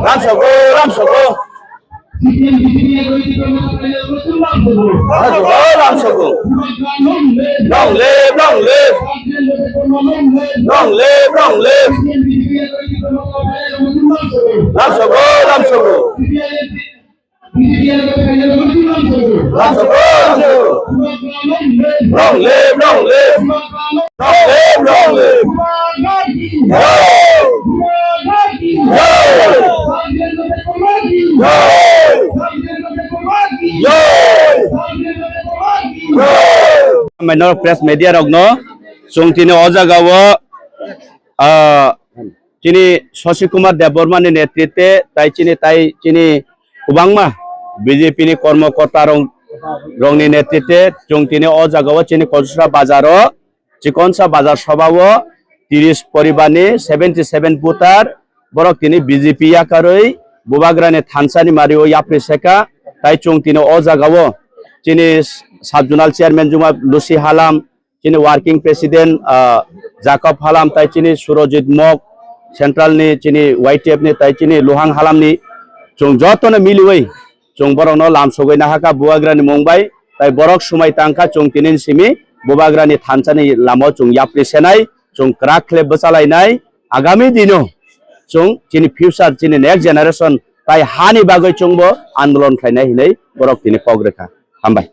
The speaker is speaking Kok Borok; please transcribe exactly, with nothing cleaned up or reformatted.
Lamsogo, lamsogo. Lamsogo, lamsogo. Long live, long live. Long live, long live. Lamsogo, lamsogo. Long live, long live. Long live, long live. Jai! Jai! Jai! Jai! Press media rokno chwng tini o jagao, ah, chini Shashi Kumar Debbarma ni netritwe tai chini, tai chini kwbangma B J P ni kormokorta rok, rokni netritwe chwng tini o jagao chini Kosra bazaro, Chikonsa bazar sobao tiris poribarni seventy seven voter borok tini B J P yakarwi Bubagrani thansani mario yapri seka, tai chwng tini o jagao chini sub zonal chairman Juma Lusi Halam, chini working president, ah, Jacob Halam, tai chini Surojit Mok, central ni chini Y T F ni, tai chini Luhang Halam ni, chwng jotono miliwi chwng borokno lamsogwi nahakha Bubagrani mung bai, tai borok swmai tangkha chwng tini simi Bubagrani thansani lamao chwng yapri senai, chwng kwrak khle bwchalainai, agami dino chwng chini future, chini next generation tai hani bagwi chwngbo andolon khlainai hinwi borok tini kok rwkha. Hambai.